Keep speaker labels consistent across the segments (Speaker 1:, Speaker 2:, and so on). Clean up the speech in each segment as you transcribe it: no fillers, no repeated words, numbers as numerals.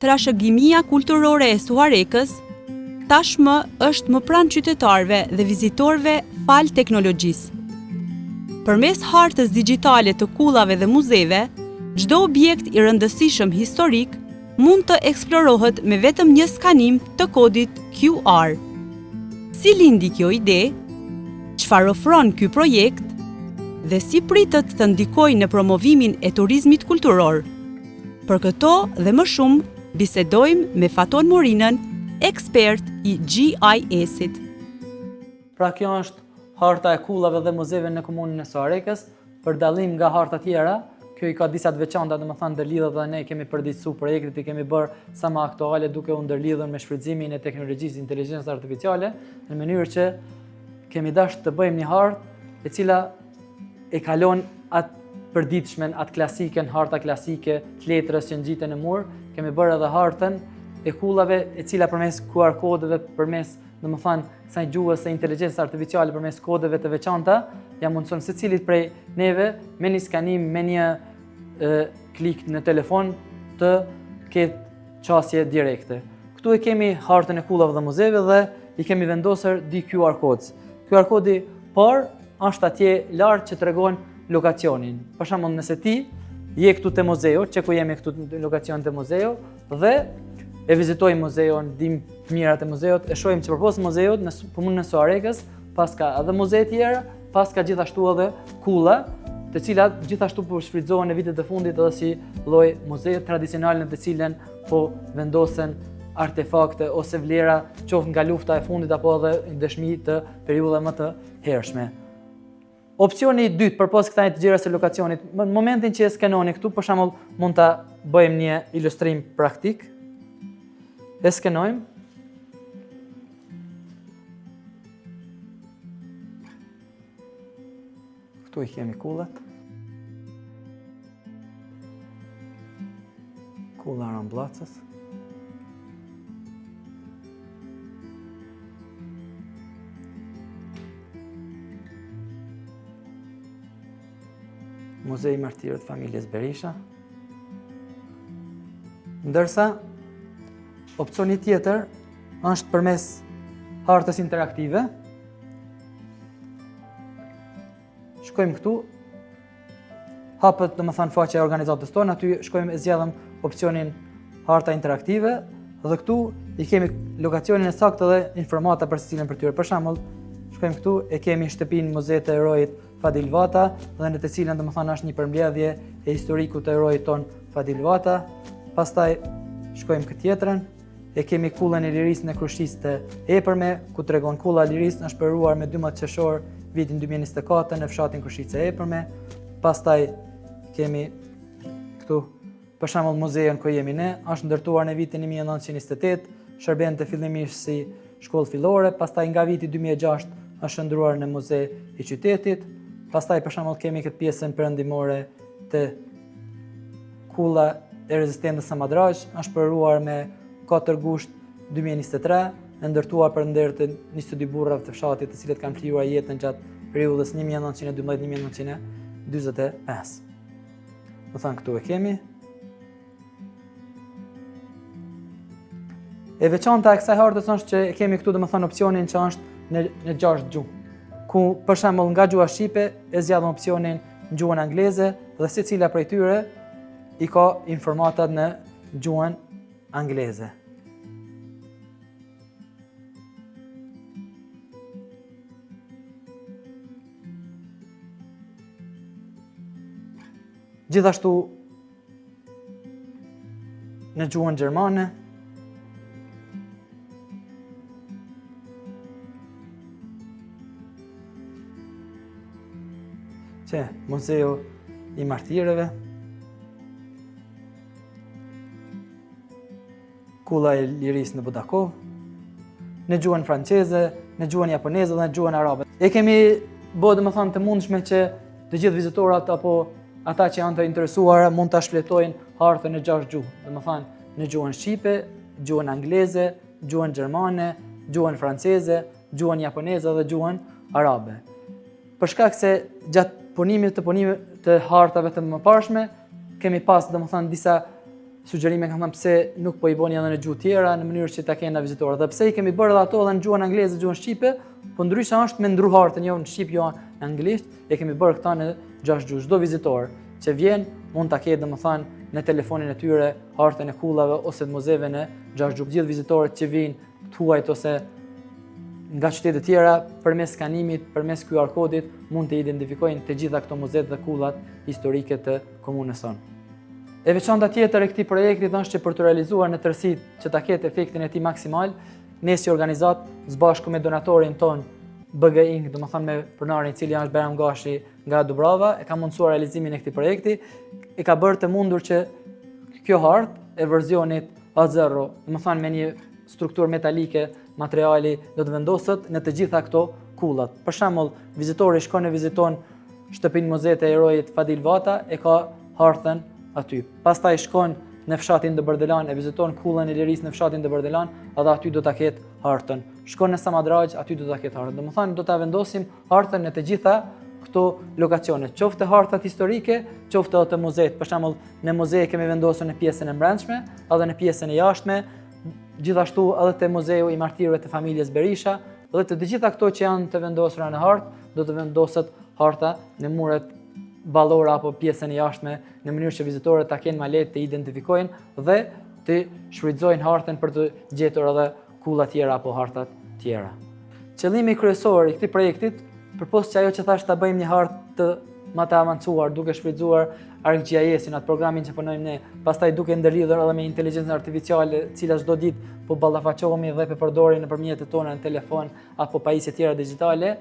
Speaker 1: Trashëgimia kulturore e Suharekës tashmë është më pranë qytetarëve dhe vizitorëve falë teknologjisë. Përmes hartës digjitale të kullave dhe muzeve, çdo objekt i rëndësishëm historik mund të eksplorohet me vetëm një skanim të kodit QR. Si lindi kjo ide? Çfarë ofron ky projekt? Dhe si pritet të ndikojë në promovimin e turizmit kulturor? Për këto dhe më shumë, bisedojmë me Faton Morinën, ekspert i GIS-it.
Speaker 2: Pra kjo është harta e kullave dhe muzeve në komunën e Suharekës, për dallim nga harta tjera, kjo i ka disa të veçanta, domethënë ndërlidhet dhe ne kemi përditësu projektet, i kemi bërë sa më aktuale duke u ndërlidhur me shfrytëzimin e teknologjisë inteligjencës artificiale, në mënyrë që kemi dashur të bëjmë një hartë e cila e kalon atë përditshmen, atë klasiken, harta klasike të letrës që ngjiten në mur, kemi bërë edhe hartën e kullave e cila përmes QR kodeve, përmes, domethënë, kësaj gjuhës së inteligjencës artificiale përmes kodeve të veçanta, ja mundëson secilit prej neve me një skanim, me një e, klik në telefon të ketë qasje direkte. Këtu e kemi hartën e kullave dhe muzeve dhe i kemi vendosur dy QR codes. QR kodi i parë është atje lart që tregon lokacionin. Për shembull, nëse ti je këtu te muzeu, që ku jemi këtu në lokacion te muzeu dhe e vizitojmë muzeun, dim të mirat e muzeut, e shohim që përpos muzeut në komunën e Suharekës, paska edhe muze tjera, paska gjithashtu edhe kulla, të cilat gjithashtu po shfrytëzohen në vitet e fundit edhe si lloj muze tradicionale në të cilën po vendosen artefakte ose vlera qoftë nga lufta e fundit apo edhe dëshmi të periudhave më të hershme. Opsioni i dytë përpos kësaj të gjëra së lokacionit, në momentin që e skenoni këtu, për shembull, mund ta bëjmë një ilustrim praktik. E skenojmë. Këtu i kemi kullat. Kulla e Rambllacës. Muzei i Martirëve të Familjes Berisha. Ndërsa, opcioni tjetër është përmes hartës interaktive. Shkojmë këtu, hapet domethënë faqja e organizatës tonë, aty shkojmë e zgjedhëm opcionin harta interaktive dhe këtu i kemi lokacionin e saktë dhe informata për secilën prej tyre. Për shembull, shkojmë këtu e kemi shtëpinë muze të heroit Fadil Vata dhe në të cilën domethënë është një përmbledhje e historikut të heroit tonë Fadil Vata. Pastaj shkojmë këtë tjetrën, e kemi kullën e lirisë në Krushicë të Epërme, ku tregon kulla e lirisë është përuruar me 12 qershor vitin 2024 në fshatin Krushicë e Epërme. Pastaj kemi këtu për shembull muzeun ku jemi ne, është ndërtuar në vitin 1928, shërbente fillimisht si shkollë fillore, pastaj nga viti 2006 është shndërruar në muze i qytetit. Pastaj për shembull kemi këtë pjesën perëndimore të Kulla e rezistencës së Madraj është përuruar me 4 gusht 2023, e ndërtuar për nder të 22 burrave të fshatit të cilët kanë flijuar jetën gjatë periudhës 1912-1945. Domethënë këtu e kemi. E veçanta e kësaj hartës është që e kemi këtu domethënë opsionin që është në, në 6 gjuhë. Ku për shembull nga gjuha shqipe e zgjedhëm opsionin në gjuhën angleze dhe secila prej tyre i ka informatat në gjuhën angleze. Gjithashtu në gjuhën gjermane, Që, Muzeu i Martirëve, Kulla e Lirisë në Budakovë, në gjuhën franceze, në gjuhën japoneze dhe në gjuhën arabe. E kemi bërë domethënë të mundshme që të gjithë vizitorët apo ata që janë të interesuar mund ta shfletojnë hartën në gjashtë gjuhë, domethënë në gjuhën shqipe, gjuhën angleze, gjuhën gjermane, gjuhën franceze, gjuhën japoneze dhe gjuhën arabe. Për shkak se gjatë punimit të punimit të hartave të mëparshme, kemi pas, domethënë, disa. sugjerime kanë thënë pse nuk po i boni edhe në gjuhë tjera në mënyrë që ta kenë vizitorët. Dhe pse i kemi bërë edhe ato edhe në gjuhën angleze, gjuhën shqipe, po ndryshe është me ndru hartën jo në shqip, jo në anglisht, e kemi bërë këta në gjashtë gjuhë. Çdo vizitor që vjen mund ta ketë domethënë në telefonin e tyre hartën e kullave ose të muzeve në gjashtë gjuhë. Gjithë vizitorët që vijnë të huajt ose nga qytete tjera përmes skanimit, përmes QR kodit mund të identifikojnë të gjitha këto muzet dhe kullat historike të komunës sonë. E veçanta tjetër e këtij projektit është që për të realizuar në tërësi që ta ketë efektin e tij maksimal, ne si organizatë së bashku me donatorin tonë BG Inc, domethënë me pronarin i cili është Bajram Gashi nga Dubrava, e ka mundësuar realizimin e këtij projekti, e ka bërë të mundur që kjo hartë e versionit A0, domethënë me një strukturë metalike, materiali do të vendoset në të gjitha këto kullat. Për shembull, vizitori shkon e viziton shtëpinë muze të heroit Fadil Vata e ka hartën aty. Pastaj shkon në fshatin Dobërdelan e viziton kullën e lirisë në fshatin Dobërdelan, edhe aty do ta ketë hartën. Shkon në Samadraxh, aty do ta ketë hartën. Domethënë do ta vendosim hartën në të gjitha këto lokacione, qoftë hartat historike, qoftë edhe të muzet. Për shembull, në muze kemi vendosur në pjesën e mbrendshme, edhe në pjesën e jashtme, gjithashtu edhe te muzeu i martirëve të familjes Berisha, dhe të gjitha këto që janë të vendosura në hartë, do të vendoset harta në muret ballore apo pjesën e jashtme në mënyrë që vizitorët ta kenë më lehtë të identifikojnë dhe të shfrytëzojnë hartën për të gjetur edhe kulla tjera apo hartat tjera. Qëllimi kryesor i këtij projektit, përpos që ajo që thash ta bëjmë një hartë të më të avancuar duke shfrytëzuar ArcGIS-in, atë programin që punojmë ne, pastaj duke ndërlidhur edhe me inteligjencën artificiale, cila çdo ditë po ballafaqohemi dhe po përdorim nëpër mjetet tona në telefon apo pajisje tjera digjitale,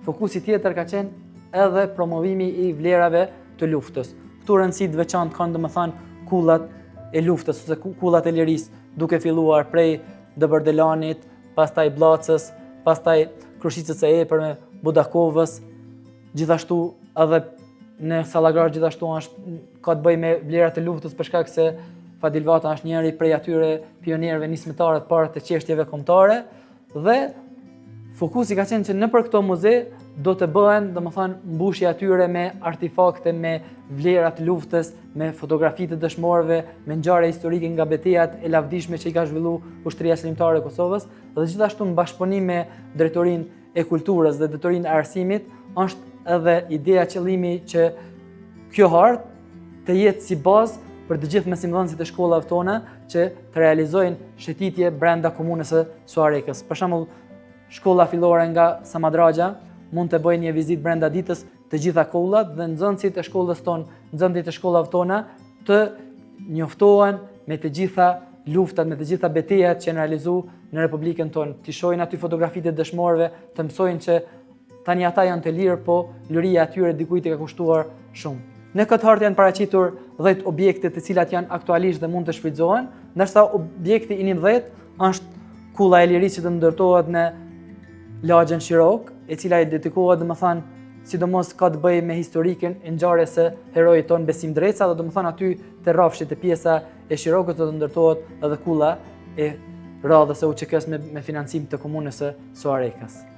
Speaker 2: fokusi tjetër ka qenë edhe promovimi i vlerave të luftës. Këtu rëndësi të veçantë kanë domethënë kullat e luftës ose kullat e lirisë, duke filluar prej Dobërdelanit, pastaj Bllacës, pastaj Krushicës së Epërme, Budakovës, gjithashtu edhe në Sallagrash gjithashtu është ka të bëjë me vlerat e luftës për shkak se Fadil Vata është njëri prej atyre pionierëve nismëtarët parë të çështjeve kombëtare dhe fokusi ka qenë që nëpër këto muze do të bëhen, domethënë, mbushja e tyre me artefakte, me vlera të luftës, me fotografi të dëshmorëve, me ngjarje historike nga betejat e lavdishme që i ka zhvillu Ushtria Çlirimtare e Kosovës dhe gjithashtu në bashkëpunim me Drejtorinë e Kulturës dhe Drejtorinë e Arsimit është edhe ideja qëllimi që kjo hartë të jetë si bazë për të gjithë mësimdhënësit e shkollave tona që të realizojnë shëtitje brenda komunës së Suharekës. Për shembull, shkolla fillore nga Samadraxha mund të bëjë një vizitë brenda ditës të gjitha kullat dhe nxënësit e shkollës tonë, nxënësit e shkollave tona të njoftohen me të gjitha luftat, me të gjitha betejat që janë realizu në Republikën tonë, të shohin aty fotografitë e dëshmorëve, të mësojnë që Tani ata janë të lirë, po liria e tyre dikujt i ka kushtuar shumë. Në këtë hartë janë paraqitur 10 objekte të cilat janë aktualisht dhe mund të shfrytëzohen, ndërsa objekti i 11 është kulla e lirisë që do ndërtohet në lagjen Shirokë, e cila i dedikohet, domethënë, sidomos ka të bëjë me historikën e ngjarjes së heroit tonë Besim Ndreca dhe domethënë aty te rrafshi te pjesa e Shirokës do të ndërtohet edhe kulla e radhës e UÇK-së me, me financim të komunës së Suharekës.